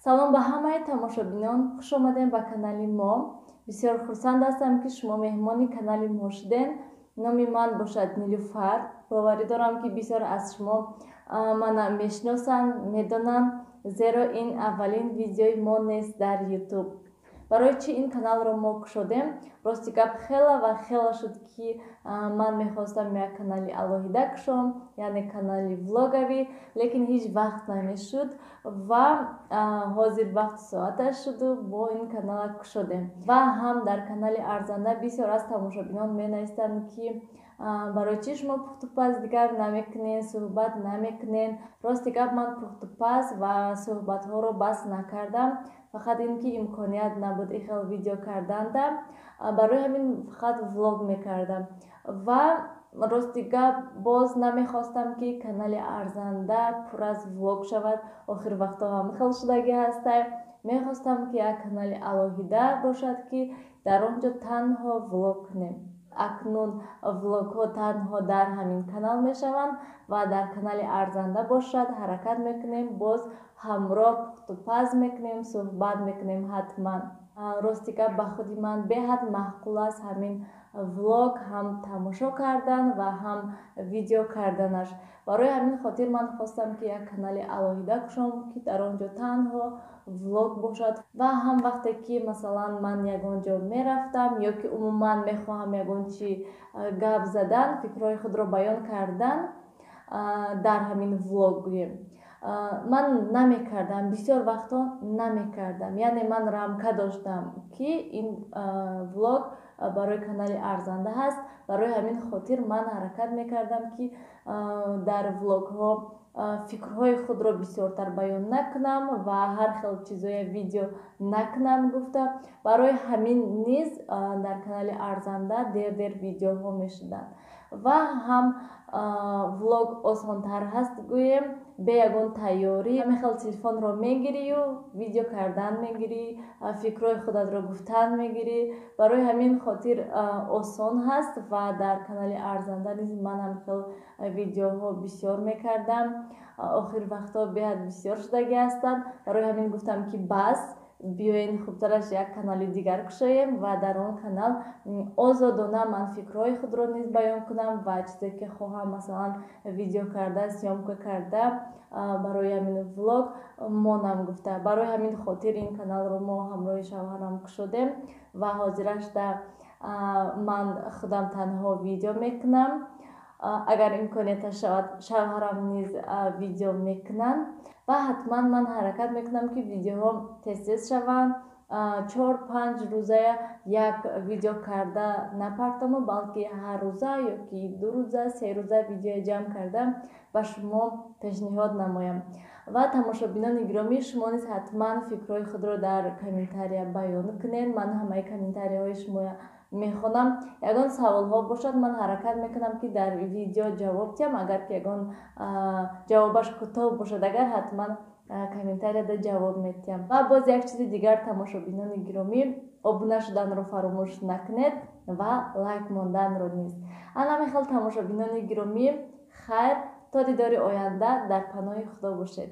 Салом ба ҳамаи тамошобинон, хуш омадем ба канали мо. Бисёр хурсанд ҳастам, ки шумо меҳмони канали мо шудем. Номи ман бошад Нилуфар. Боварӣ дорам, ки бисёр аз шумо мана мешиносанд, медонанд, зеро ин аввалин видеои мо нест дар Ютуб. Барои чӣ ин каналро мо кушодем? Рости гап, хела ва хела шуд, ки ман мехостам як канали алоҳида кушом, яъне канали влоговӣ, лекин ҳеҷ вақт намешуд ва ҳозир вақту соаташ шуду бо ин канала кушодем. Ва ҳам дар канали Арзанда бисёр аз тамошобинон менависанд, ки барои чӣ шумо пухтупаз дигар намекунед, суҳбат намекунед. Рости гап, ман пухтупаз ва суҳбатҳоро бас накардам, фақат ин ки имконият набуд ин хел видео карданда, барои ҳамин фақат влог мекардам. Ва рости гап, боз намехостам, ки канали Арзанда пур аз влог шавад. Охир вақтҳо ҳам хел шудагӣ ҳастай. Мехостам, ки як канали алоҳида бошад, ки дар он ҷо танҳо влог кунем. Акнун влогҳо танҳо дар ҳамин канал мешаванд ва дар канали Арзанда бошад, ҳаракат мекунем, боз ҳамроҳ пухтупаз мекунем, суҳбат мекунем ҳатман. Рости гап, ба худи ман беҳад маъқул аст ҳамин влог ҳам тамошо кардан ва ҳам видео карданаш. Барои ҳамин хотир ман хостам, ки як канали алоҳида кушом, ки дар он ҷо танҳо влог бошад. Ва ҳам вақте ки, масалан, ман ягон ҷо мерафтам ё ки умуман мехоҳам ягон чи гап задан, фикрҳои худро баён кардан дар ҳамин влог гӯем, ман намекардам, бисёр вақтҳо намекардам. Яъне ман рамка доштам, ки ин влог барои канали Арзанда ҳаст. Барои ҳамин хотир ман ҳаракат мекардам, ки дар влогҳо фикрҳои худро бисёртар баён накунам ва ҳар хел чизое видео накунам гуфта. Барои ҳамин низ дар канали Арзанда дер дер видеоҳо мешуданд. Ва ҳам влог осонтар ҳаст гӯем, бе ягон тайёрӣ ҳамин хел телефонро мегирию видео кардан мегирӣ, фикрҳои худатро гуфтан мегирӣ. Барои ҳамин хотир осон ҳаст. Ва дар канали Арзанда низ ман ҳамин хел видеоҳо бисёр мекардам. Охир вақтҳо беҳад бисёр шудагӣ ҳастанд. Барои ҳамин гуфтам, ки бас, биёен, хубтараш як канали дигар кушоем ва дар он канал озодона ман фикрҳои худро низ баён кунам ва чизе ки хоҳам, масалан, видео карда, съёмка карда, барои ҳамин влог монам гуфта. Барои ҳамин хотир ин каналро мо ҳамроҳи шавҳарам кушодем. Ва ҳозирашда ман худам танҳо видео мекунам. Агар имконияташ шавад, шавҳарам низ видео мекунанд. Ва ҳатман ман ҳаракат мекунам, ки видеоҳо тез тез шаванд, 4-5 рӯзая як видео карда напартому, балки ҳар рӯза ё ки 2 рӯза, 3 рӯза видеоя ҷамъ карда ба шумо пешниҳод намоям. Ва тамошобинони гиромӣ, шумо низ ҳатман фикрҳои худро дар комментария баён кунед. Ман ҳамаи комментарияҳои шумо мехонам. Ягон саволҳо бошад, ман ҳаракат мекунам, ки дар видео ҷавоб диҳам. Агар ки ягон ҷавобаш кӯтоҳ бошад, агар ҳатман комментарияда ҷавоб медиҳам. Ва боз як чизи дигар, тамошобинони гиромӣ, обуна шуданро фаромӯш накунед ва лайк монданро низ. Ана мехел, тамошобинони гиромӣ, хайр, то дидори оянда, дар паноҳи Худо бошед.